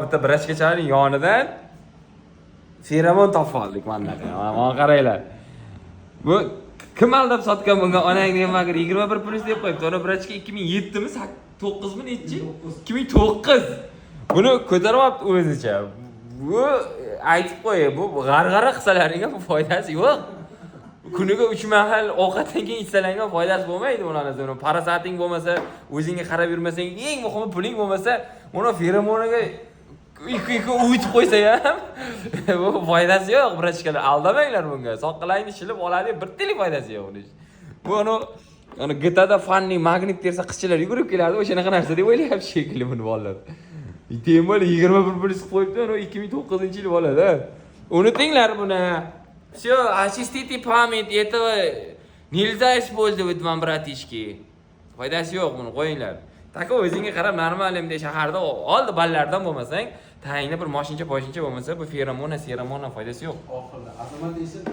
Bitta brachkachaning yonidan feromon topib oldik mana bunaqa. Mana qaranglar. Bu kim aldab sotgan bunga, onangni yemagir, 21 plyus deb qo'yibdi. Uni brachka 2007 mi, 9 mi, nechi? 2009. Buni ko'taryapti o'zicha. Bu aytib qo'y, bu g'arg'ara qilsalaring ham foydasi yo'q. Kuniga 3 mahal ovqatdan keyin ichsalang ham foydasi bo'lmaydi uni. Uni parasating bo'lmasa, o'zingga qarab yurmasang, eng muhimi puling bo'lmasa, uni feromoniga ikki ikki uyutib qo'ysa ham bu foydasi yo'q, brachkalar, aldamanglar bunga. Soqqalaringni shilib oladi, bir tilik foydasi yo'q uni. Bu uni GTAda fanni magnit tersa, qizchalar yugurib keladi, o'shanaqa narsa deb o'ylayapti shekilli buni bolalar. Тем более 21 plyus qilib qo'yibdi, uni 2009-yil bolada. Unutinglar buni. Все, очистите память, этого нельзя использовать вам, братишки. Foydasi yo'q, buni qo'yinglar. Taka o'zingga qarab normal endi shaharda oldi ballardan bo'lmasang, tayingda bir moshincha poshincha bo'lmasa, bu feromona, seromona foydasi yo'q. Oxirida Azamat eshit.